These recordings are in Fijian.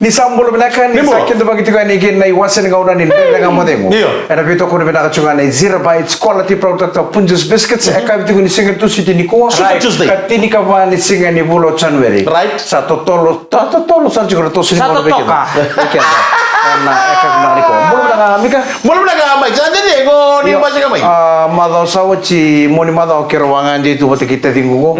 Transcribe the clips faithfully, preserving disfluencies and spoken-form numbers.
Ni sa bula vinaka, ni sa kidavaki tiko yani kina na iwase ni gauna ni Dredre Ga Mo Cegu. Io. Ena veitokoni vinaka tiko ga na Zero Bites Quality Product of Punjas Biscuits. E kavi tiko ni siga ni Tusiti nikua. Super Tuesday. Ka tinikava ni siga ni vula o January. Right. Sa totolo, ta, totolo sara tiko na toso ni gauna vei keda. Vei keda. Ena, e kavi vinaka nikua. Bula vinaka, Mika. Bula vinaka, Mike. Sa dede, qo ni basika mai. A, macawa sa oti, Moniti macawa keirau a gade tu vata kei taciqu qo.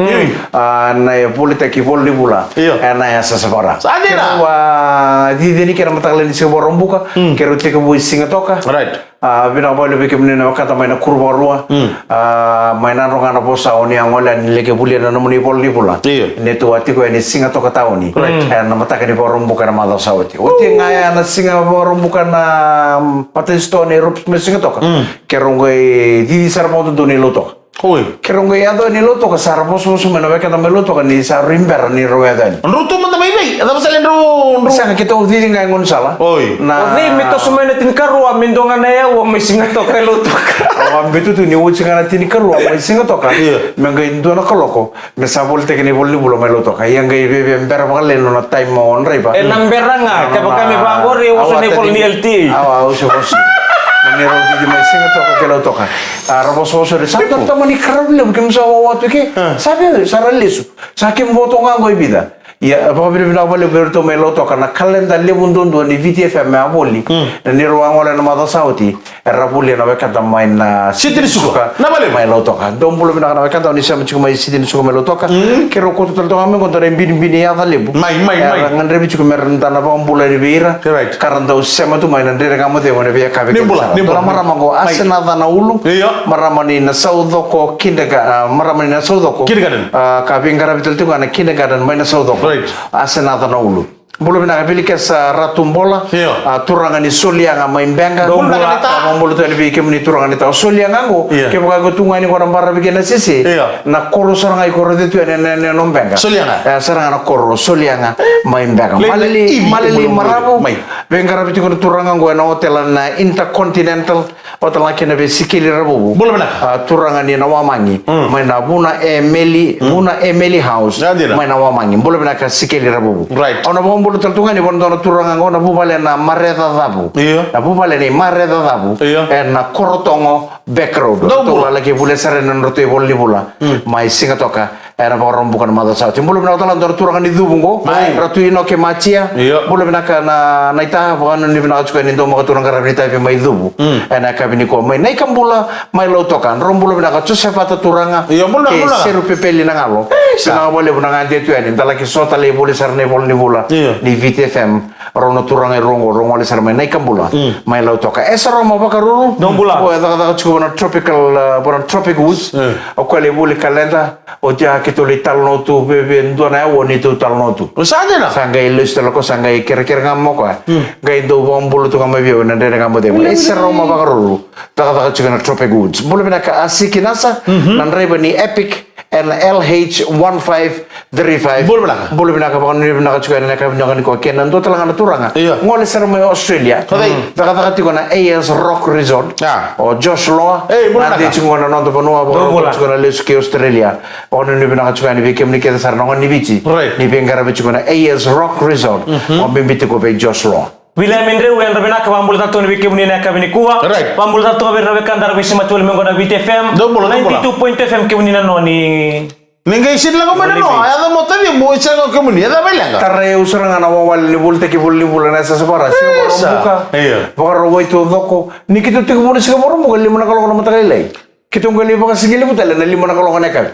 A, na ivolitaki ivola ni vula. Io. Ena yasayasa vaka-Ra. Sa dina. Keirau a cici yani kina mataka lailai ni siga Vakaraubuka. Keirau tekivu i Sigatoka. Right. A, vinaka vakalevu vei kemuni na wekada mai na kuru vakarua. A, mai Nadroga na vosa o ni a gole yani leke volia na nomuni ivola ni vula. Io. Ni tu a tiko yani Sigatoka taoni. Right. Ena mataka ni Vakaraubuka ena macawa sa oti. Oti ga ya na siga Vakaraubuka na, mm, Methodist Store ni Europe mai Sigatoka. Keirau qai cici sara vakadodonu i Lautoka. Oi. Keirau qai yaco yani Lautoka, sa ra vosavosa mai na wekada mai Lautoka ni sa rui bera ni rau yaco yani. Drau tu mada mai vei? E cava tale drau, drau? Sega, keitou cici ga e gaunisala. Oi. Na o cei me toso mai na tinikarua, me dua ga na yaua mai Sigatoka e Lautoka? Au a biuta tu ni oti ga na tinikarua mai Sigatoka. Io. Me qai dua na kaloko. Me sa volitaki na ivola ni vula mai Lautoka. Ia qai viavia bera vakalailai na nona taima o draiva. E na bera ga, kevaka me vaqori, e usu na ivola ni L T A. Au, au se vosa. Na ni rau cici mai Sigatoka kei Lautoka. A, ra vosavosa, ra sa tamani karau levu, keimami sa wawa tu ke. Sa vei, sa ra lesu. Sa keimami vo toka ga qo e vica. Ia, vakavinavinaka vakalevu vei iratou mai Lautoka, na kaleda levu duadua ni Viti F M e a voli. Na ni rau a gole na macawa sa oti. Era volia na wekada mai na Siti ni Suka. Na vale. Mai Lautoka. Dou bula vinaka na wekada, o ni sema tiko mai Siti ni Suka mai Lautoka. Keirau kauta tale toka mai qo dua na ibinibini yaca levu. Mai, mai, mai. Era gadrevi tiko me ra da na vakabula yani vei ira. Right. Ka ra dau sema tu mai na Dredre Ga Mo Cegu ena veiyakavi. Ni bula, ni bula. Dua na marama qo, Ase Nacanaulu. Io. Marama ni Nasaucoko Kinderga-, a, marama ni Nasaucoko. Kindergarten. A, ka veiqaravi tale tiko ga na kindergarten mai Nasaucoko. Right. Ase Nacanaulu. Bula vinaka, Vilikesa Ratubola. Io. A, turaga ni Soliyaga mai Beqa. Dou bula. Bula vinaka. A, bula tu yani vei kemuni turaga ni tau Soliyaga qo. Io. Kevaka ko tu ga ni ko na baravi kei na sese. Io. Na koro sara ga i koro ce tu yani ena, ena, ena Beqa. Soliyaga. E, sara ga na koro Soliyaga mai Beqa. Lei, Malili, lei, Malili, bula, bula. Maravu. Mai. Veiqaravi tiko na turaga qo ena otela na Intercontinental. Vata ga kina vei Sikeli Ravuvu. Bula vinaka. A, turaga ni Nawamagi. Mm. Mai na Vuna Emeli, mm, Vuna Emeli House. Ya dina. Mai Nawamagi. Bula vinaka Sikeli Ravuvu. Right. Au na vakabula tale tu ga ni vanua na turaga qo na vuvale na Marecacavu. Io. Na vuvale ni Marecacavu. Io. Ena Korotogo Back Road. Dou bula. Ratou laki volia sara na nodratou ivola ni vula. Mm. Mai Sigatoka. Era Vakaraubuka na macawa sa oti. Bula vinaka tale na dua na turaga ni Cuvu qo. Mai. Ratu Inoke Matia. Io. Bula vinaka na, na ita, vakanuinui vinaka tiko yani dau maka tu na qaravi ni itavi mai Cuvu. Mm. Ena yakavi nikua mai Naikabula, mai Lautoka. Drau bula vinaka Josefata turaga. Io, bula, kei bula. Seru Pepeli na Galo. E, sa. Vinaka vakalevu na gade tu yani. Da laki so tale i voli sara na ivola ni vula. Io. Ni Viti F M. Rau na turaga e rua qo, rau gole sara mai Naikabula. Mm. Mai Lautoka. Esa Roma Vakaruru. Dou bula. O e cakacaka tiko vua na Tropical, uh, vua na Tropic Woods. Mm. O koya lai voli kaleda. Oti ya keitou lai talanoa tu, vei, vei dua na aua neitou talanoa tu. O sa dina? Sa qai lesu tale o koya, sa qai kerekere ga mai o koya. Hmm. Qai dau vakabula tu ga mai vei au ena Dredre Ga Mo Cegu. Ese Roma Vakaruru. Cakacaka tiko ena Tropic Woods. Bula vinaka Asiki Nasa, mhm, na draiva ni Epic ena L H one five three five. Bula vinaka. Bula vinaka, vakanuinui vinaka tiko ena yakavi vinaka nikua. Kei na dua tale ga na turaga. Io. Gole sara mai Australia. Cakacaka tiko na A S Rock Resort. Ah. O Josh Loa. Ei, bula vinaka. Gade tiko na noda vanua, bula, vakarogo tiko na lesu ki Australia. Vakanuinui vinaka tiko yani vei kemuni kece sara na gone ni Viti. Right. Ni veiqaravi tiko na A S Rock Resort. Mhm. O bibi tiko vei Josh Law. William Indreu, yadra vinaka, vakabula tale toka vei kemuni ena yakavi nikua. Right. Vakabula tale toka vei ira na wekada era veisemati tiko mai qo na Viti F M. Dou bula, dou bula. Ninety-two point two F M kemuni na noni. Ni qai sega ni lako mai na noa, yaco mo tavi mo sega o kemuni, yaco mai leqa. Tarai au sara ga na wawale ni volitaki ivola ni vula na yasayasa vaka-Ra, siga Vakaraubuka. Io. Vakarawai taucoko. Ni keitou tekivu na siga Vakaraubuka, lima na kaloko na mataka lailai. Keitou qai lai vakasigalevu tale na lima na kaloko na yakavi.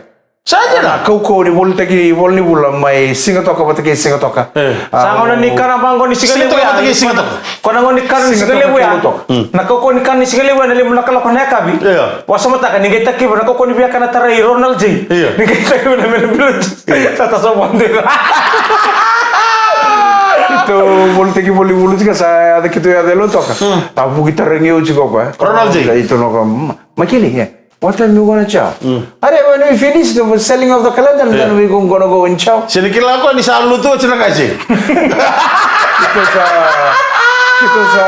Sa dina. Na kaukauwa ni volitaki ivola ni vula mai Sigatoka vata kei Sigatoka. E. A, sa gauna ni kana vaqo ni sigalevu ya. Sigatoka vata kei Sigatoka. Ko na gauna ni kana ni sigalevu ya. Sigatoka. Mm. Na kaukauwa ni kana ni sigalevu ya na lima na kaloko na yakavi. Io. Vakasamataka ni qai takiva na kaukauwa ni via kana tarai Ronald J. Io. Ni qai takiva na mena bilo. Io. Sa ta sa vande. Keitou volitaki ivola ni vula tiko sa yaco keitou yaco e Lautoka. Mm. A vuki tarogi au tiko o koya. Ronald J. Keitou na ka, mm, Makili, yeah. What time you gonna chow? Mm. Are, when we finish the selling of the calendar, then, yeah, we go, gonna go and chow. Sega ni kila o koya ni sa lutu oti na ka se. Because, uh, Keitou sa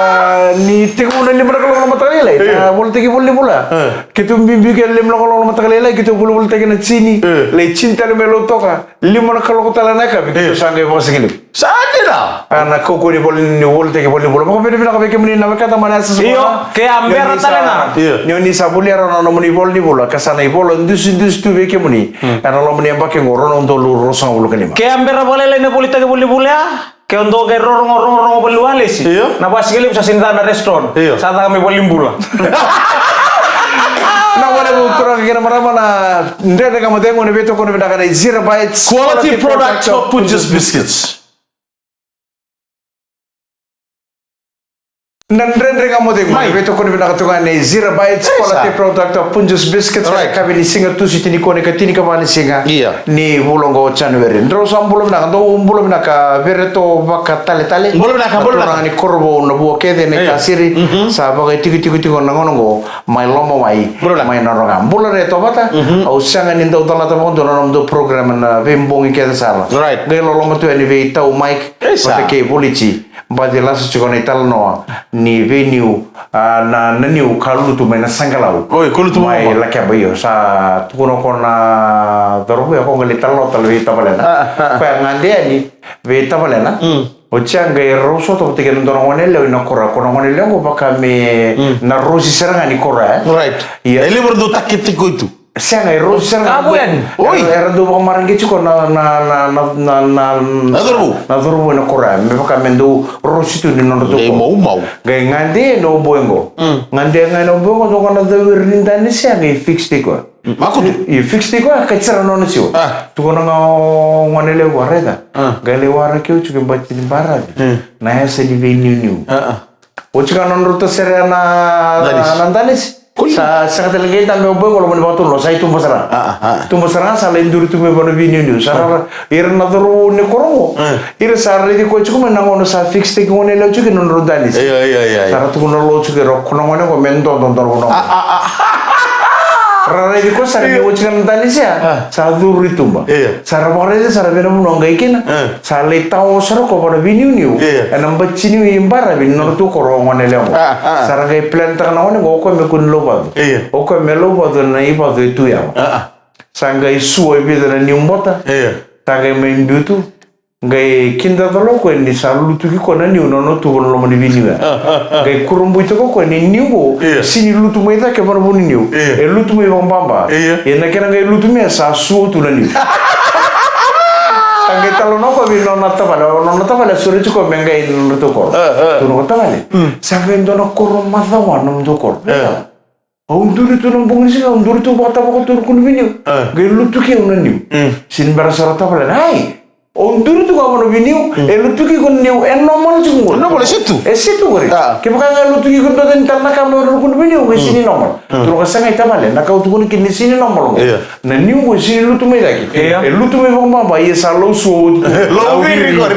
ni tekivu na lima na kaloko na mataka lailai. Io. Na volitaki vola ni vula. E. Keitou biubiu ke lima na kaloko na mataka lailai, keitou volivolitaki na tini. E. Lai tini tale mai Lautoka. Lima na kaloko tale na yakavi, keitou sa qai vakasigalevu. Sa dina. A, na kaukauwa ni vola ni, volitaki vola ni vula. Vakavinavinaka vei kemuni na wekada mai na yasayasa. Io, ke a bera tale ga. Io. Ni o ni sa volia rawa na nomuni vola ni vula, ka sa na ivola dusidusi tu vei kemuni. Hmm. Ena loma ni yabaki oqo, rua na udolu ruasagavulu ka lima. Ke a bera vakalailai na volitaki vola ni vula ya. Ke o dou qai rorogo, rogorogo voli walesi. Io. Na vakasigalevu sa sega ni caka na restaurant. Io. Sa caka me voli bula. Na wale vou turaga kei na marama na Dredre Ga Mo Cegu, na veitokoni vinaka na Zero Bites Quality Product of Punjas Biscuits. Na Dredre Ga Mo Cegu, mai, na veitokoni vinaka tu ga na Zero Bites Quality Product of Punjas Biscuits. Right. Yakavi ni siga Tusiti nikua, ka tinikava ni siga. Io. Ni vula oqo o January. Drau sa bula vinaka, dou bula vinaka, Vereto Vakataletale. Bula vinaka, bula vinaka. Na turaga ni Korovou, na vua kece na itasiri. Mhm. Sa vakaitikotiko tiko na gauna oqo mai Lomawai. Bula vinaka. Mai Nadroga. Bula re Tovata. Mhm. Au sega ni dau calata vakadua na nomudou program na veibogi kece sara. Right. Qai loloma tu yani vei Tau Mike. Isa. Vata kei Voliti. Baci lasa tiko na italanoa ni veiniu, a, na, na niu ka lutu mai na saqalau. Oi, ka lutu mai Lakeba. Io, sa tukuna ko na cauravou ya, ko qai lai talanoa tale vei tavalena. A, a, a. Koya gade yani vei tavalena. Mm. Oti ya qai rau sota vata kei na dua na gone yalewa ina koro ya. Ko na gone yalewa qo vaka me, mm, na rosi sara ga ni koro ya. Right. Ia. E levu era dau takete tiko tu. Sega, e rosi sara ga. Ka vu yani. Oi. Era, era dau vakamareqeti tiko na, na, na cauravou. Na cauravou ena koro ya. Me vaka me dau rosi tu ni nodratou koro. Qai maumau. Qai gade na oboe qo. Mm. Gade ga na oboe qo, dua ga na cau ira ni danisi ya, qai fix tiko ya. Mm. Makutu. Io, fix tiko ya, kati sara na nona siwa. A. Tukuna ga o gone levu, raica. A. Qai lai waraki au tiko e bati ni baravi. Mm. Na yasa ni veiniuniu. A, a. Oti ga na nodratou sere na, na danisi. Sa sega tale ga ni dabe o boy qo, loma ni vakatulewa, sa i tuba sara. A, a, a. Tuba sara ga, sa lai duri tu mai vua na veiniuniu. Sa ra, ira na cauravou ni koro qo. A. Ira sa raici koya tiko mai na gauna sa fix taki gone yalewa tiko na nodratou danisi. Io, io, io, io. Sa ra tukuna lo tiko ira, ko na gone qo me dodo, dodo, dodo. A, a, a. Ra raici koya sara ni oti ga na danisi ya. A. Sa curu i tuba. Io. Sa ra vakaraica sara vei na vanua qai kina. A. Sa lai tawa sara o koya vua na veiniuniu. Io. Ena bati ni baravi ni nodratou koro o gone yalewa qo. A, a. Sa ra qai plan taka na gone qo, o koya me kua ni lauvacu. Io. O koya me lauvacu ena ivacu e tu yawa. A, a. Sa qai sua e vica na niu bota. Io. Sa qai mai biu tu. Qai kidacala o koya ni sa lutuki koya na niu na nona tu ena loma ni veiniu ya. A, a, a. Qai kurabui toka o koya ni niu qo, io, sega ni lutu mai cake vua na vu ni niu. Io. E lutu mai vakababa. Io. Ia na kena qai lutu mai ya sa sua tu na niu. Sa qai talanoa o koya vei nona tavale, o nona tavale a sureti koya me qai ina nodratou koro. A, a. Tukuna o koya, tavale. Mm. Sa qai dua na koro macawa na nomutou koro. A. Au duri tu na bogi ni siga, au duri tu vakatavako tu ruku ni veiniu. A. Qai lutuki au na niu. Mm. Sega ni bera sara o tavale. Ai! Au duri tu ga vua na veiniu, mm, e lutuki iko na niu, e normal tiko qori. Normal, e set tu. E set tu qori. A. Kevaka ga e lutuki iko na dua tani tale na ka mai ruku ni veiniu, qai sega ni normal. Mm. Tukuna o koya, sega, tavale, na ka au tukuna kina ni sega ni normal qo. Io. Na niu qo e sega ni lutu mai cake. Io. E lutu mai vakababa, ia sa lau sua oti tu. Lau viri qori.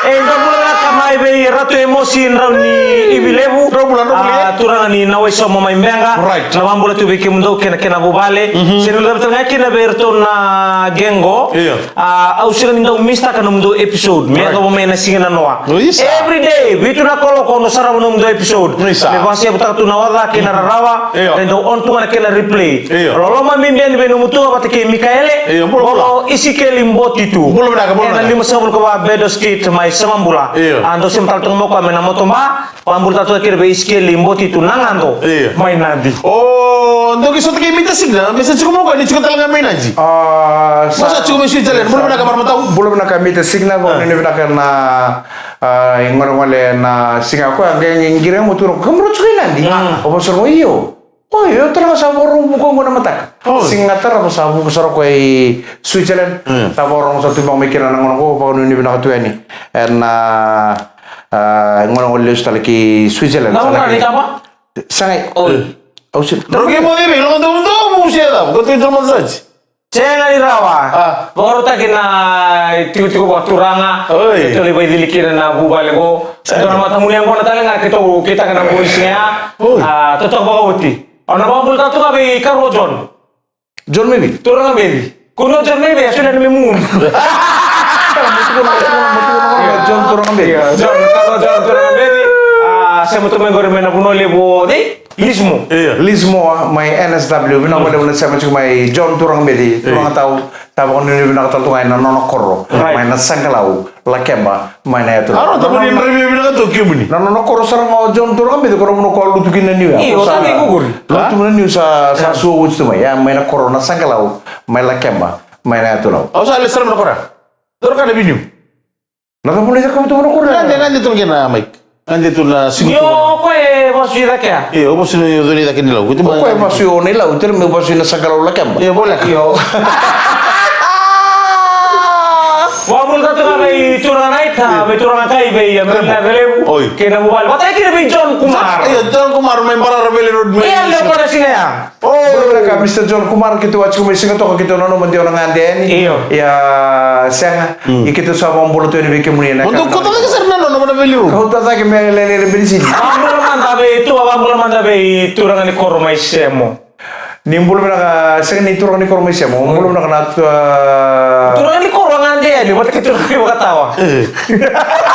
E, da bula vinaka mai vei Ratu Emosi Drau ni Ivi Levu. Drau bula, drau bula. A, turaga ni Nawaisomo mai Beqa. Right. Na vakabula tu vei kemudou kei na kena vuvale. Mhm. Sega ni dua tale ga kina vei iratou na qe qo. Io. A, au sega ni dau miss-taka nomudou episode. Me, right, yacova mai na siga nanoa. Isa. Every day, vitu na kaloko au na sarava nomudou episode. Isa. Me vakasevutaka tu na oca kei na rarawa. Io. Qai dau on tu ga na kena replay. Io. Loloma bibi yani vei nomu tuga vata kei Mikaele. Io, bula, bula. Bolo Isikeli Botitu. Bula vinaka, bula vinaka. Ena limasagavulu ka va Bedell Street mai Samabula. Io. A, dou sema tale toka mai o koya mai na motoba. Vakabula tale toka kina vei Isikeli Botitu na gado. Io. Mai Nadi. O, dou qai sota kei Mita Signa, me sa tiko mai o koya ni tiko tale ga mai Nadi. A, sa, sa tiko mai Switzerland. Bula vinaka, marama tau. Bula vinaka Mita Signa, vakanuinui vinaka na, a, igolegole na siga koya, qai, qai qiri au mo tukuna, kemudrau tiko i Nadi? Mm. Au vakasauri, io. Oi, io, turaga, sa vakarau vuka qo na mataka. Oi. Siga tarava sa vuka sara o koya i Switzerland. Mm. Sa vakarau, sa tu beka mai kina na gauna qo, vakanuinui vinaka tu yani. Ena, a, gauna qo lesu tale ki Switzerland. Na gauna ni kaba? Sa qai. Oi. Au se. Roki mo veve, lo do do mo se da. Ko tu do mo sa. Sega ni rawa. A. Vakarautaki na tikotiko vakaturaga. Oi. Keitou lai vakaicili kina na vuvale qo. Sa. Dua na matamuni yaqona tale ga keitou kitaka na boys ya. Oi. A, totoka vakaoti. Au na vakabula tale tu ga vei karua o John. John Mevi. Turaga Mevi. Kua ni o John Mevi, a solia na me mumu. John Turaga Mevi. Io, John, karua o John Turaga Mevi. Sema tu mai qori mai na vanua levu o cei? Lismo. Io. Lismo mai N S W, vinaka vakalevu na sema tiko mai John Turaga Meci, Turaga Tau, sa vakanuinui vinaka tale tu ga ena nona koro, mai na Saqalau, Lakeba, mai na yatu. Aro, tamani draivi vinaka tu kemuni. Na nona koro sara ga o John Turaga Meci, koro muna ko lutu kina niu ya. Io, sa vei kukuri. Lutu kina niu sa, sa suo uci tu mai, ya mai na koro na Saqalau, mai Lakeba, mai na yatu lau. Au sa le sara na koro. Toro kana viniu. Na cava mo lai cakava tu na koro? Gade, gade tu na kena mic. Gade tu na sigo tu. Io, o koya e vasu i cake ya. Io, o vasu i cake ni lau. O koya e vasu i o na i lau, tere me vasu i na Saqalau Lakeba. Io, voleka. Io. Vakabula tale tu ga vei turaga Naita, vei turaga Kai, vei Amelina Relevu. Oi. Kei na vuvale. Vata kei na vei John Kumar. Io, John Kumar, mai Barara Valley Road, mai. Io, le kona sina ya. Oh. Bula vinaka, Mister John Kumar, keitou a tiko mai Sigatoka, keitou nanuma de o na gade yani. Io. Ia, sega. Mm. Ia keitou sa vakabula tu yani vei kemuni ena. Mo dou kauta cake sara na nona, nona vei liu. Kauta cake me lele, lele, beni sini. Vakabula mada vei tu, vakabula mada vei turaga ni koro mai Semo. Ni bula vinaka, sega ni turaga ni koro mai Semo. Mm. Bula vinaka na tu, a, turaga ni koro a gade yani, vata kei turaga ni vakatawa. Eh.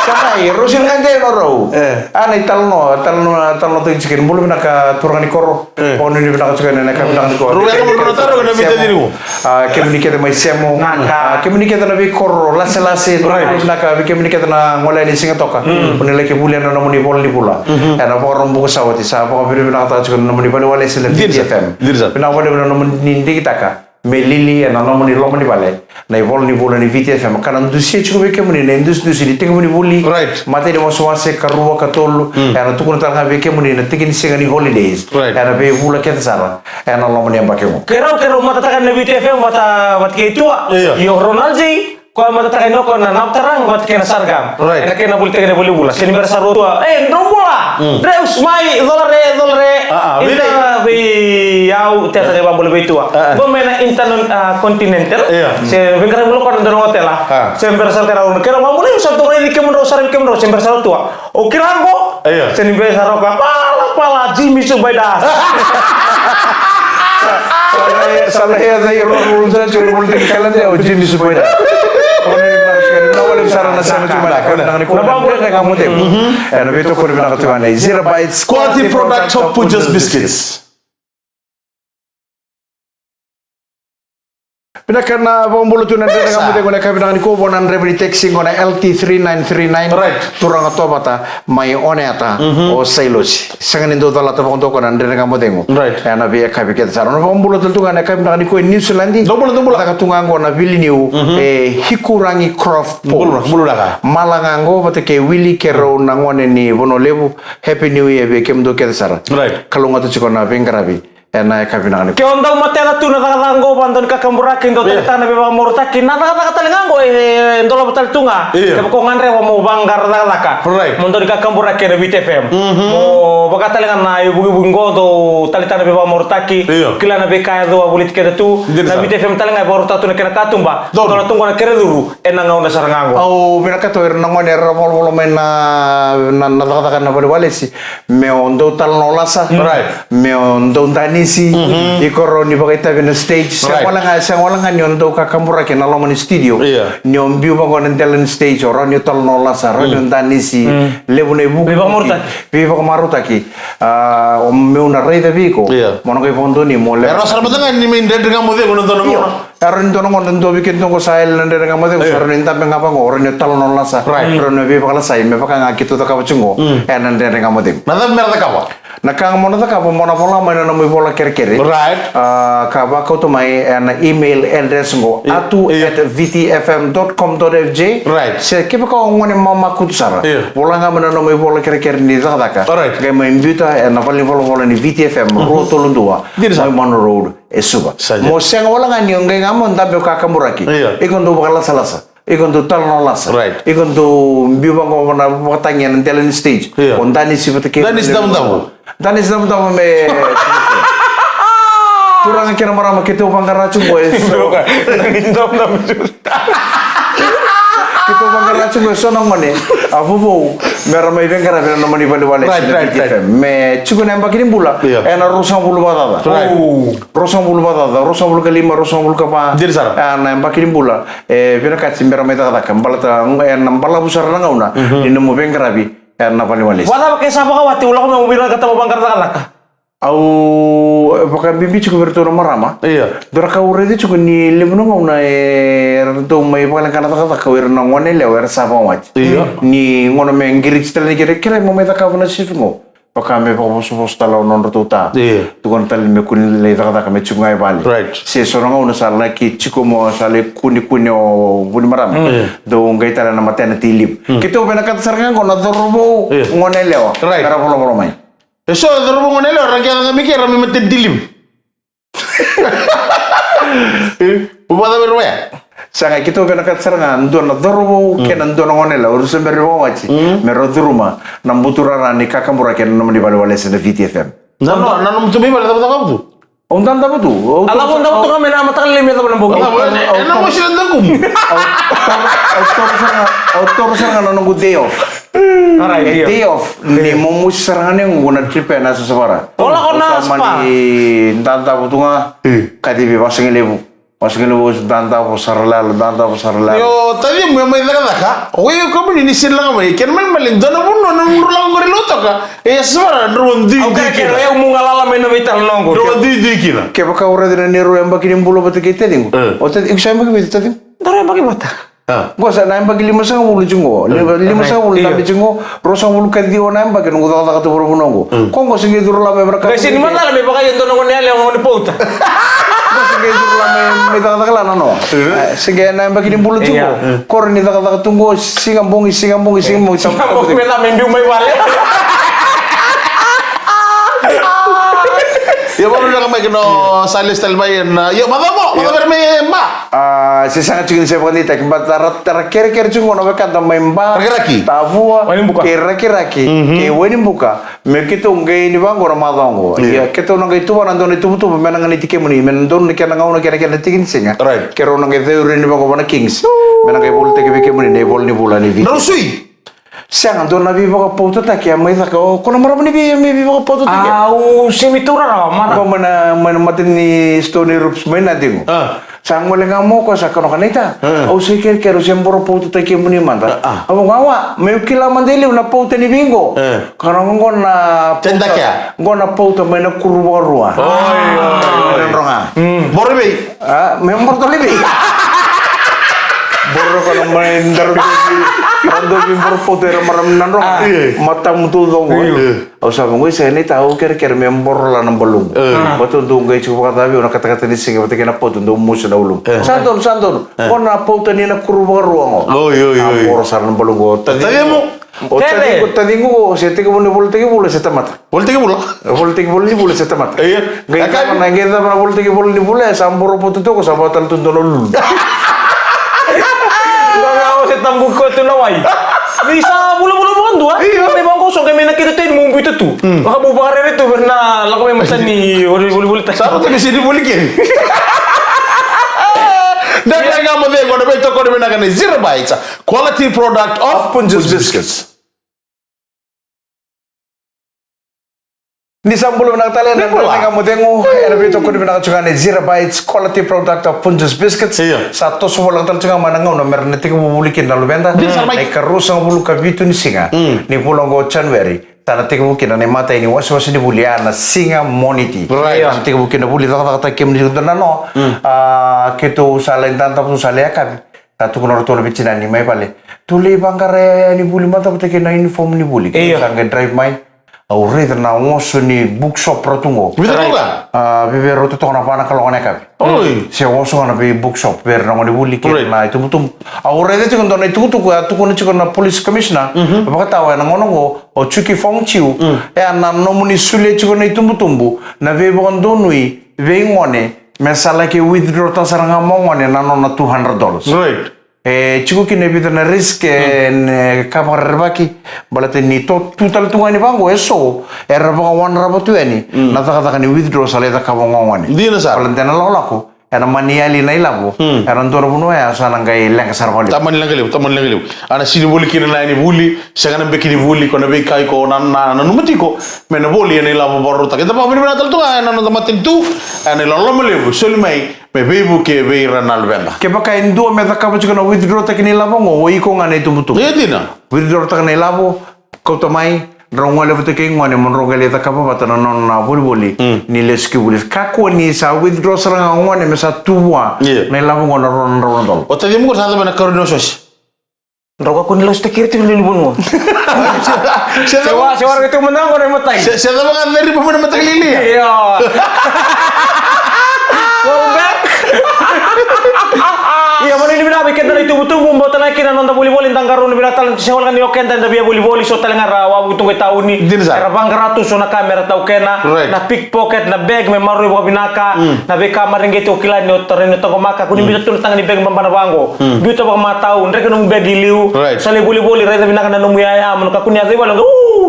Sa mai, rau sega ni gade yani o rau. Eh. A, na italanoa, talanoa, talanoa tiko ni bula vinaka turaga ni koro. E. Vakanuinui vinaka tiko ena yakavi vinaka nikua. Rau yaka mo drau na taro ena vei Semo. A, kemuni kece mai Semo. Naka. A, kemuni kece na veikoro laselase. Right. Vinaka vei kemuni kece na gole yani Sigatoka. Mm. Mo ni laki volia na nomuni ivolanivula. Mhm. Ena Vakaraubuka sa oti, sa vakavinavinakataka tiko na nomuni valeniwalesi na Viti F M. Dina sara. Dina sara. Vinaka vakalevu na nomuni digitaka me lili ena nomuni loma ni vale na ivolanivula ni Viti F M, ka na dusia tiko vei kemuni na idusidusi ni tekivu ni vuli. Right. Matai ni wasewase, karua, katolu. Mm. Ena tukuna tale ga vei kemuni na tiki ni siga ni holidays. Right. Ena veivula kece sara ena loma ni yabaki oqo. Keirau, keirau matataka na Viti F M vata, vata kei Tua. Io. Io, Ronald J. Koya matataka ni o koya na Nabtarang vata kei na Sargam. Right. Ena kena volitaki na ivolanivula. Se ni bera sara o Tua. E, drau bula. Mm. Dreus mai, cola re, cola re. A, a, vei cei? Ita vei au, teta ni vakabula vei Tua. A, a. Qo mai na Intercontinental. Io. Se veiqaravi bula koya na dua na otela. A. Se bera sara keirau, keirau vakabula, au sa tu raici kemudrau, sara vei kemudrau, se bera sara o Tua. O kila qo? Io. Se ni bera sara o koya, pala, pala, Jimmy Subaida. Sa lai, sa lai, sa lai, roro, roro, sa lai, roro, roro, roro, o Jimmy Subaida. Vinaka vakalevu sara na sema tiko mai na ka vinaka ni kua na Dredre Ga Mo Cegu. Mhm. Ena veitokoni vinaka tiko ga nei Zero Bites Quality Product, Top Punjas Biscuits. Vinaka na vakabula tu na Dredre Ga Mo Cegu ena yakavi vinaka nikua, vua na draiva ni taxi qo na L T three nine three nine. Right. Turaga Tovata mai Oneata, mhm, o Sailosi. Sega ni dau calata vakadua o koya na Dredre Ga Mo Cegu. Right. Ena veiyakavi kece sara. Na vakabula tale tu ga ena yakavi vinaka nikua e Niusiladi. Dou bula, dou bula. Caka tu ga qo na vili niu, mhm, e Hikurangi Croft Port. Bula, bula vinaka. Mala ga qo vata kei Wili, keirau na gone ni Vanua Levu. Happy New Year vei kemudou kece sara. Right. Kalougata tiko na veiqaravi ena yakavi vinaka nikua. Ke o dau matata tu na cakacaka qo, vakadua ni kakaburaki, dau, yeah, taleitaka na veivakamaorotaki, na cakacaka tale ga qo e dolava tale tu ga. Io. Kevaka o gadreva mo vaqara cakacaka. Right. Mo dau ni kakaburaki ena Viti F M. Mhm. Mo vaka tale ga na ivukivuki qo dau taleitaka na veivakamaorotaki. Io. Kila na veika e yaco, a voliti keda tu. Dina sara. Na Viti F M tale ga e vakarautaka tu na kena katuba. Donu. Donu tu qo na kere curu ena gauna sara ga qo. Au vinakata o ira na gone era volavola mai na, na, na cakacaka na valeniwalesi. Me o dau talanoa lasa. Right. Me o dau danisi. Mhm. Iko rawa ni vakaitavi ena stage. Right. Sega wale ga, sega wale ga ni o dau kakaburaki ena loma ni studio. Io. Ni o biu vaqo ena dela ni stage, o rawa ni o talanoa lasa, rawa ni o danisi. Mm. Levu na ivukivuki. Veivakamarautaki. Veivakamarautaki. A, o meu na raica vei iko. Io. Mo na qai vakadonui mo levu. E rawa sara mada ga ni mai Dredre Ga Mo Cegu ena dua na gauna. Io. E rawa ni dua na gauna dua vei keitou qo sa yali na Dredre Ga Mo Cegu, e, sa rawa ni dabe ga vaqo, o rawa ni o talanoa lasa, right, o rawa ni o veivakalasai, me vaka ga keitou cakava tiko qo, e, na Dredre Ga Mo Cegu. Na cava me ra cakava? Na ka ga mo na cakava, mo na vola mai na nomu ivola kerekere. Right. A, ka vakauta mai ena email address qo, i, atu at V T F M dot com dot F J. Right. Se kevaka o gone mamakutu sara, io, vola ga mai na nomu ivola kerekere ni cakacaka. Alright. Qai mai biuta ena valenivolavola ni V T F M, mhm, rua tolu dua, dina sara, mai Munro Road. E Suva. Sa dina. Mo sega wale ga ni o qai ga mo dabe o kakaburaki. Io. Iko dau vakalasalasa. Iko dau talanoa lasa. Right. Iko dau biu vaqo na vakatagi ena dela ni stage. Io. O danisi vata kei. Danisi damudamu. Danisi damudamu me. Turaga kei na marama keitou vaqara tu qo e so. Danisi damudamu. Keitou vaqara tu qo e so na gone. A vovou. Me ra mai veiqaravi ena nomuni valeniwalesi, right, na, right, V T F M. Right. Me tiko na yabaki ni bula. Io. Ena ruasagavulu vakacaca. Right. O. Ruasagavulu vakacaca, ruasagavulu ka lima, ruasagavulu ka va. Dina sara. A, na yabaki ni bula, e vinakati me ra mai cakacaka. Baleta, e na balavu sara na gauna, mhm, ni nomu veiqaravi Era na valeniwalesi. Vakacava ke sa vakawati, au lako mai, au vinakata mo vaqara cakacaka? Au, e, vakabibi tiko vei iratou na marama. Io. Dua na ka au raica tiko ni levu na gauna e, eratou mai vakaleqa na cakacaka o ira na gone yalewa era sa vakawati. Io. Ni gauna me qiriti tale ni kere, kere mo mai cakava na shift qo. Vaka me vakavosovoso tale o nodratou ta. Io. Tukuna tale me kua ni lai cakacaka, me tiko ga e vale. Right. Se so na gauna sa laki tiko mo sa lai kunekune o vunimarama. Mm. Io. Dou qai tale na maternity leave. Mm. Keitou vinakata sara ga qo na cauravou, io, gone yalewa. Right. Mera volavola mai. E so cauravou, gone yalewa, ra qai yaco ga mai ke ra mai maternity leave. E, o vakacava era vaya? Sega, keitou vinakata sara ga dua na cauravou, mm, kei na dua na gone yalewa, o ira sa bera ni vakawati. Mm. Me rau curuma na buturara ni kakabura kei na nomuni valeniwalesi na Viti F M. Na, na, na nomu tu mai vale, cava, cava tu? Au dadabe tu. Au dadabe tu ga mai na mataka lailai me yacova na bogi. Au, au, au, e, e na mosi na dakumu. Au, au, au taura sara ga, au taura sara ga na noqu day off. Alright, e, day off. Ni momosi sara ga ni noqu na trip ena Yasayasa Vara. O lako na spa. Au sa mani dadabe tu ga. E. Kacivi vasigalevu. Vasigalevu, dadabe sara lalo, dadabe sara lalo. Io, tacimu e mai cakacaka. O koya, o kemuni ni sega ni lako mai. Kena ibalebale dua na vanua na nodrau lako qori Lautoka. E Yasayasa Vara, drau a dui, au dui kerekere kina. Au mu galala mai na veitalanoa qo. Drau a dui, dui kina. Kevaka o raica na neirau yabaki ni bula vata kei taciqu. E. O taci-, iko sa yabaki vica, taciqu? Daru yabaki vata. A. Qo sa na yabaki limasagavulu tiko qo. E. Lima, limasagavulu, right, io, dabe tiko qo. Ruasagavulu ka ciwa na yabaki noqu cakacaka tu varavanua qo. Mm. Ko qo se qai curu la mai vara ka. Qai sega ni macala me vaka e dua na gone yalewa, gone pauta. Qo se qai curu la mai, mai cakacaka la na noa. Mm. E, se qai na yabaki ni bula tiko. Io. Ko rawa ni cakacaka tu qo, siga bogi, siga bogi, siga bogi. Siga bogi me la me biu mai vale. Io, vakavinaka mai kina o sa lesu tale mai ena, io, macawa, io, macawa mai e Ba. A, se sega tiko ni se vakadeitaki, but ra, ra kerekere tiko na wekada mai Ba, Rakiraki, Tavua, Wainibuka, kei Rakiraki, mhm, kei Wainibuka. Me keitou qai ni vaqo na macawa qo. Io. Ia, keitou na qai tuvana dua na itubutubu me na ganiti kemuni, me na donu na kena gauna kei na kena tiki ni siga. Right. Keirau na qai caiuri ni vaqo vua na Kings. Me na qai volitaki vei kemuni na ivola ni vula ni Viti. Drau sui? Sega, dua na veivakapautataki a mai caka. O, ko na marama ni vei, me veivakapautataki. Au sega ni taura rawa, mara. Qo mai na, mai na mata ni store ni Rups mai Nadi qo. A. Sa gole ga mai o koya sa kaya, naita. A. Au se kerekere, au se boro pautataki kemuni mada. A, a. Au vaqo, awa, meu kila mada e liu na pauta ni vei qo. A. Ka na qo na pauta, qo na pauta mai na kuru vakarua. Oi, oi, oi. Nadroga. Mm. Boro i vei? A, me boro tale i vei? Boro ko na mai dara dovi, dara dovi boro pauta era marama ni Nadroga. A. Matamu taucoko. Io. Au sa vaqo, e sega, naita, au kerekere me boro la na baluqu. E. Baleta dou qai tiko vakacavi au na katakata ni siga vata kei na pauta dou mosi na ulumu. E. Sa donu, sa donu. E. Ko na pauta ni na kuru vakarua qo. Oi, oi, oi. A boro sara na baluqu. Tacimu. O taciqu, taciqu, o se tekivu ni volitaki vula se tamata? Volitaki vula? Volitaki vula ni vula se tamata? Io. Qai cava na, qai cava na volitaki vula ni vula, e sa boro pauta toka, sa vakatale tu dua na lulu. Qai o se tabu koya tu na wai. Ni sa vulavula vakadua. Io. Mai vaqo so qai mai na kete teni mo biuta tu. Mm. Vaka mo vakarere tu, na lako mai mata ni voli, voli, voli. Sa tu ni sini voli keni. Dai, dai, ga mo cegu na veitokoni vinaka ni Zero Bites. Quality product of Punjas Biscuits. Ni sa bula vinaka tale, na bula ga mo cegu, ena veitokoni vinaka tiko ga ni Zero Bites, quality product of Punjas Biscuits. Io. Sa toso voleka tale tiko ga mai na gauna mera na tekivu vuli kina na luveda. Ni sa mai. Na ikaruasagavulu ka vitu ni siga. Mm. Ni vula oqo o January. Sa na tekivu kina na imatai ni wasewase ni vuli, a na siga Moniti. Right. Sa na tekivu kina vuli cakacakataki kemuni tiko dua na noa. Mm. A, keitou sa lai dadabe tu, sa lai yakavi. Sa tukuna o ratou na veitinani mai vale. Tou lai vaqara yani vuli mada vata kei na uniform ni vuli. Io. Sa qai drive mai. Au raica na oso ni bookshop ra tu qo. Vica toka? A, vei, vei rau toka na va na kaloko na yakavi. Oi. Se oso ga na vei bookshop, vei ira na gone vuli kei na itubutubu. Au raica tiko dua na itukutuku, a tukuna tiko na police commissioner. Mhm. Vakatawa ena gauna qo, o Chuki Fong Chiu. Mm. E a na nomuni solia tiko na itubutubu, na veivakadonui, vei gone, me sa laki withdraw taka sara ga mo gone na nona two hundred dollars. Right. E tiko kina e vica na risk, e, mm, e, ka vakarerevaki, baleta ni tu tale tu ga ni vaqo e so era vakawanarava tu yani, mm, na cakacaka ni withdraw sa lai cakava o gone. Dina sara. Baleta na lakolako ena mani yali na ilavo, mm, ena dua na vanua ya sa na qai leqa sara vakalevu. Tamani leqa levu, tamani leqa levu. A na sini voli kina na yani vuli, sega na beki ni vuli, ko na veika iko na, na, nanuma tiko me na voli ena ilavo vakarautaki. Eda vakavinavinaka tale tu ga ena noda matanitu ena iloloma levu soli mai me veivuke vei ira na luveda. Kevaka e dua me cakava tiko na withdraw taki na ilavo qo, o iko ga na itubutubu. E dina. Withdraw taka na ilavo, Kauta mai, drau gole vata kei gone mo drau qai lai cakava vata na nona volivoli ni lesu ki vuli. Kakua ni sa withdraw sara ga o gone me sa tu vua na ilavo qo na rua na drau na dola. O tacimu qo sa cava na karua ni osooso? Drau kakua ni lasutaki ira tiko na lewe ni vanua. Se cava ga ceri pa mai na mataka lailai. Io. Ia, mani ni vinaka vei keda na itubutubu, bau tale ga kina na noda volivoli, da qarauna vinaka tale, se wale ga ni o keda eda via volivoli, so tale ga ra wavu tu qo i tauni. Dina sara. Era vaqara tu so na ka mera taukena. Na pickpocket, na bag me maroroi vakavinaka, na veika mareqeti o kila ni o tarai ni o taqomaka, kua ni biuta tu na taga ni bag babana vaqo. Biuta vakamatau, dreke nomu bag i liu. Sa lai volivoli, raica vinaka na nomu yaya, mo na kakua ni yaco i vale,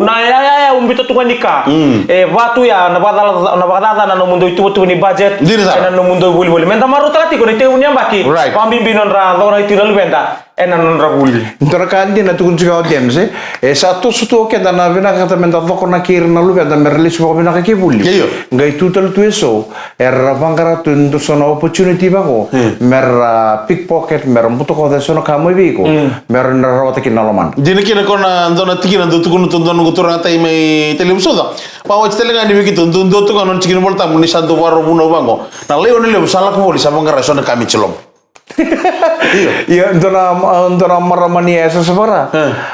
na yaya, yaya, au biuta tu ga ni ka. E va tu ya na vakacaca na nomudou ituvatuva ni budget ena nomudou ivolivoli. Meda marautaka tiko na itekivu ni yabaki. Vakabibi nodra cokonaki tiko na luveda ena nodra vuli. Dua na ka dina tukuna tiko o James, e, e sa toso tu o keda na vinakata meda cokonaki ira na luveda mera lesu vakavinaka ki vuli. Qai tu tale tu eso era vaqara tu e dua so na opportunity vaqo mera pickpocket, mera butakoca eso na ka mai vei iko, mera na rawata kina na lomana. Dina kina ko na dua na tikina dau tukuna tu dua noqu turaga tai mai Taliavusuca. Vakawati tale ga ni vei keitou dau dua tu ga nona tikina Volatabu ni sa dau vakarau vunau vaqo. Na laione levu sa lako voli sa vaqara eso na ka me tiloma. Io. Io, dua na, dua na marama ni yasayasa vaka ra.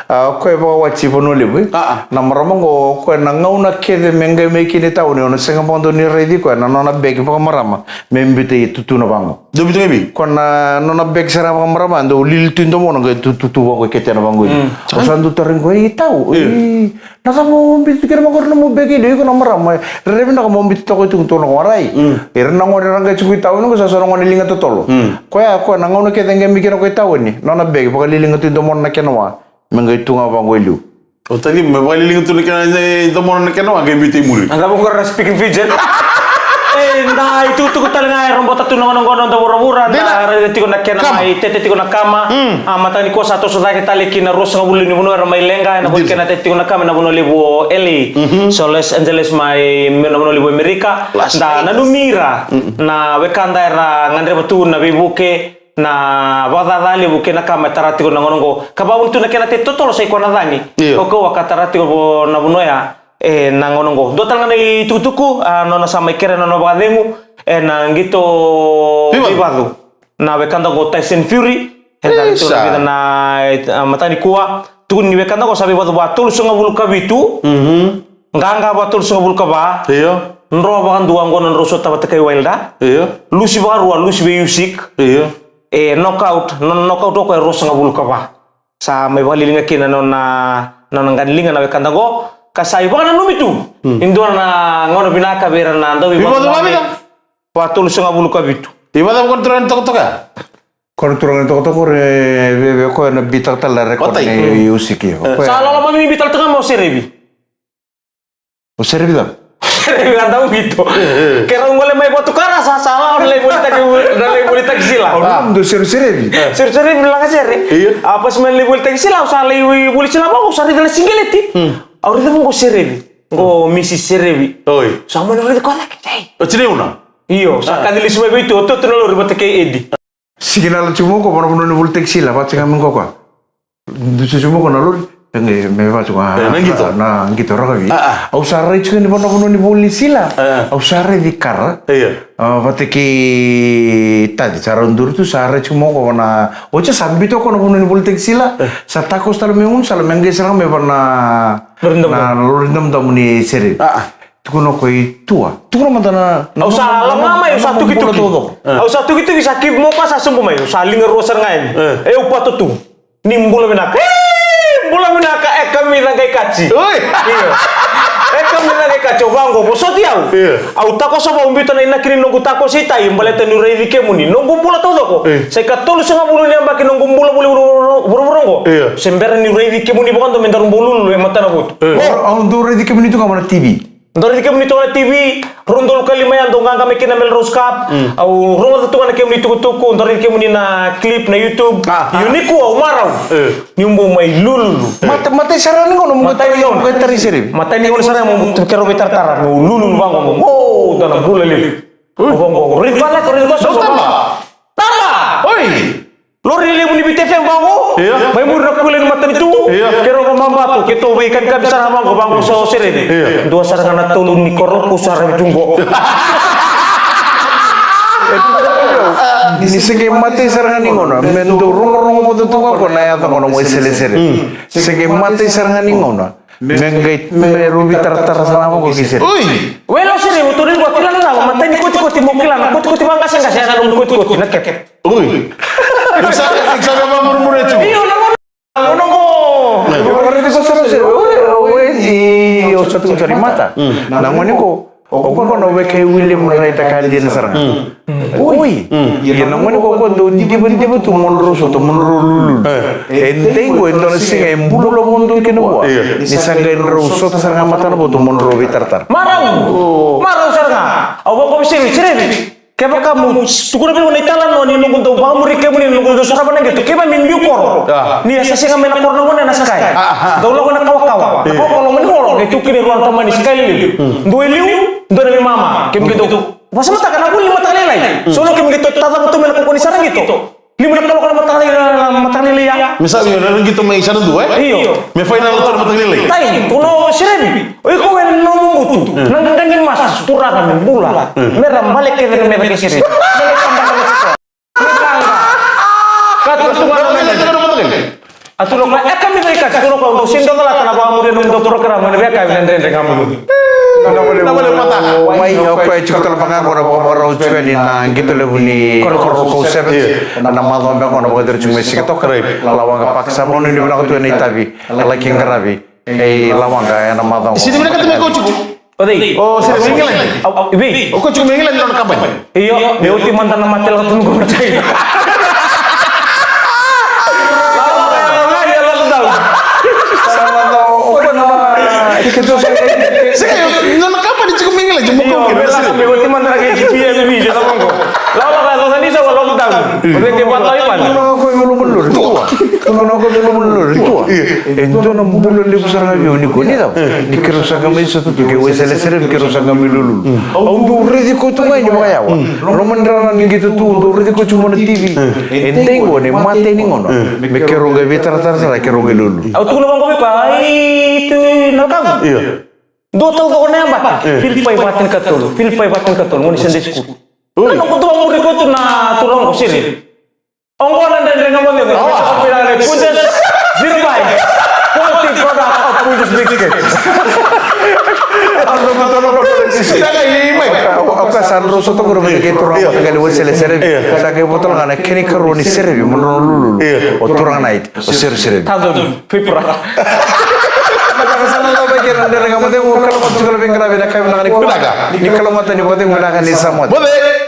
O koya e vakawati Vanua Levu. Na marama qo, o koya na gauna kece me qai mai kina i tauni, o na sega vakadua ni raici koya na nona beki vakamarama me biuta i tutuna vaqo. Dou biuta ga i vei? Koya na nona beki sara vakamarama, dau lili tu i domona qai tu, tu, tu vaqo i ketena vaqo i. Au sa dau tarogi koya, i tau. Na cava mo biuta tu kina vaqori na nomu beki i liu, iko na marama, e rairai vinaka mo biuta toka i tukutuku na warai. Ira na gone ra qai tiko i tauni qo sa so na gone liga totolo. Koya, koya na gauna kece e qai mai kina ko i tauni, nona beki vakaliliga tu i domona na kena wa me qai tu ga vaqo i liu. O tacimu me vakaliliga tu na kena i domona na kena wa qai biuta i muri. Na cava qori na speaking Fijian? E, da itukutuku tale ga e robota tu na gauna qo na noda vuravura, da raica tiko na kena mai tete tiko na kama. A, mataka nikua sa toso cake tale ki na ruasagavulu ni vanua era mai leqa ena voli kena tete tiko na kama ena Vanua Levu o L A. So Los Angeles mai na Vanua Levu Amerika. Da nanumi ira na wekada era gadreva tu na veivuke, na vakacaca levu kei na kama e tara tiko na gauna qo. Ka vavuna tu na kena tete totolo sa i koya na cagi. Kaukauwa ka tara tiko na vanua ya. E, na gauna qo dua tale ga na itukutuku, a, nona sa mai kerea na nona vakacegu ena qito veivacu na wekada qo Tyson Fury. Eda raica tu na vica na, e, a, mataka nikua. Tukuni ni wekada qo sa veivacu va tolusagavulu ka vitu. Qaqa va tolusagavulu ka va. Io. Dro vakadua qo na drau sota vata kei Wilder. Io. Lusi vakarua, lusi vei Usyk. Io. E, knockout, nona knockout o koya e ruasagavulu ka va. Sa mai vakaliliga kina na nona, na nona qaniliga na wekada qo. Ka sa ivakananumi tu ni dua na gauna vinaka vei ira na dauveivacu. Vatolusagavulu ka vitu. Ivacava ko na turaga ni tokatoka? Ko na turaga ni tokatoka, e, veve koya na bitaka tale na record nei Usyk. Sa loloma ni bitaka tale ga mo serevi. O serevi cava? Serevi na dau qito. Ke rau gole mai vatukara sa, sa lako na lai volitaki, na lai volitaki sila. Au nanuma dau seru serevi. Seru serevi laka sere. Io. A pasi mai na lai volitaki sila, au sa lai voli sila vaqo, au sa raica na siqeleti. Au raica vaqo serevi. Qo misi serevi. Oi. Sa mai na raica koya cake. Ei. O tini una? Io, sa kaci lesu mai vei tu, o tu na lori vata kei Edi. Signal tiko mo ko vana vanua ni volitaki sila, vaka tiko ga me qo koya. Dusi tiko mo ko na lori, e qai me vaka tiko ga, e, na qito. Na qito rakavi. Au sa rai tiko ni vana vanua ni voli sila. Au sa raici kara. Io. A, vata kei Tati, sa rau duri tu, sa rai tiko mo ko vana. Oti sa biuta ko na vanua ni volitaki sila. Sa takoso tale me gunu sala, me qai sara ga me vana. Lori damudamu. Na lori damudamu ni sere. Tukuna o koya i tua. Tukuna mada na, na, au sa lama mai, au sa tukituki. Au sa tukituki, sa kivi mo koya sa sobu mai. Au sa liga rua sara ga yani. E, au pato tu. Ni bula vinaka. E, bula vinaka, e kamica qai kati. Oi. Io. E kamica qai kati, au vaqo, vosoti au. Io. Au takoso vau, biuta na inaki ni noqu takoso i tai, baleta niu raici kemuni. Noqu bula taucoko. Io. Sa ikatolusagavulu ni yabaki noqu bula voli vuravura qo. Io. Se bera niu raici kemuni vakadua me daru bau lululu e matana votu. Io. Au dau raici kemuni tu ga mai na T V. Dau raici kemuni toka na T V, rua na udolu ka lima ya dau qaqa mai kina na Melrose Cup. Au rogoca tu ga na kemuni tukutuku, dau raici kemuni na clip na YouTube. Io nikua au marau. Niu bau mai lululu. Matai, matai sara ni gauna mo qai tarai serevi. Matai ni gauna sara mo keirau veitaratara, meu lululu vaqo mo. O, dua na bula levu. O vaqo, raici vaqo, raici vaqo. Tama! Tama! Oi! Lori levu ni Viti F M vaqo. Io. Mai muri na kule ni matanitu. Io. Keirau vamabatu, keitou veikabiabi sara vaqo, vaqo sa o Serevi. Io. Dua sara ga na tolu ni koro ko sara tu qo. Ni se qai matai sara ga ni gauna me dau rogorogo vata tu ga ko na yaca qo na Waisele Serevi. Mm. Se qai matai sara ga ni gauna me qai, me rau veitaratara sara ga vaqo kei Serevi. Oi. Welo Serevi, o tou ni qo kila na cava, matai ni kotikoti mo kila na kotikoti vaqaseqase, ya na nomu kotikoti na kepe. Ui. Ni sa, ni sa vamurumuru e tu. Io, na gauna, gauna qo. Io. Io, io, io, sa tu sa ri mata. Mm. Na gauna qo, o koya qo na weka e wili mo rai ta ka dina sara ga. Mm. Ui. Mm. Ia na gauna qo, qo dau diva, diva tu mo drau sota, mo drau lululu. E. E dei qo, e dua na siga e bula vodo kina vua. Io. Ni sa qai drau sota sara ga matana votu mo drau veitaratara. Marau. Oh. Marau sara ga. Au vaqo Serevi, Serevi. Kevaka mo tukuna vei au na italanoa ni noqu dau vakamuri kemuni, noqu dau sarava na qito, keimami biu koro. Ah. Ni a se sega mai na koro na gone na sky. Ah, ah. Dau lako na kawakawa. Eh. Na kawakawa loma ni koro, qai tu kina e rua na tamani sky liliu. Hmm. Dua e liu, dua e veimama. Kemuni qai dau vakasamataka na vuli ni mataka lailai. Hmm. So na kemuni qai dau tacava tu mai na kaukaua ni sara qito. Lima na kaloko na mataka lailai, na mataka lailai ya. Me sa via na qito mai Sanadu, e? Io. Me fainala tu na mataka lailai. Tai, tukuna o Serevi. O iko e nomu butu. Mm. Na qaqa ni masu, turaga me bula. Mm. Me ra bale kece na meca kei Serevi. Ka tu tu ga na meca. A tu na koya, e ka mi vei ka, tu na koya, dou sega ni dau calata na vakamuria na nomudou program, na veika, na dredre ga mo. Mai, o koya e tiko tale vaka qo na vakavakarau tiko yani na qito levu ni Koro Koro Seven. Io. Na macawa beka qo na vakadere tiko mai Sigatoka. Right. Lawaqa Park, sa vanua ni vinaka tu ena itavi. Laki qaravi. Ei Lawaqa ena macawa. Sini vinakata me ko tiko. O cei? O Serevi mai England. Au, au, vei? O ko tiko mai England na nona kabani. Io, me oti mada na mate lako tu qo mai China. Sega, nona kabani tiko mai England, mo ko. Io, me lako me oti mada na kei G P M V, je ta mongo. Lako, lako, lako, ni sa lako down. O cei ke vata i mada. Tua. Tua. E dua na bula levu sara ga vei au nikua, ni cava? Ni keirau sa qai mai sota tu kei Waisele Serevi, keirau sa qai mai lululu. Au dau raici koya tu ga yani vakayawa. Loma ni rara ni qito tu, au dau raici koya tu mai na T V. E dei qo na imatai ni gauna me keirau qai veitaratara sara, keirau qai lululu. Au tukuna vaqo vei koya, ai, tu na wekaqu. Io. Dua taucoko na yabaki. Filipai va tinikatolu, Filipai va tinikatolu, gone ni Sunday school. Oi. Na noqu dau muri koya tu na turaga qo Serevi. Oqo na dredre ga mo cegu. Awa. Punjas, Filipai. Quality product of Punjas Biscuit. Sega, i mai. O, o koya sa drau sota qori vata kei turaga mataqali Waisele Serevi. Io. Sa qai votola ga na kena ikarua ni Serevi mo drau lululu. Io. O turaga na iti, o Seru Serevi. Tadonu. Fipra. Sa na cava kei na dredre ga mo cegu, kalougata tiko na veiqaravi ena yakavi vinaka nikua. Vinaka. Ni kalougata ni vakacegu vinaka ni sa moce. Moce.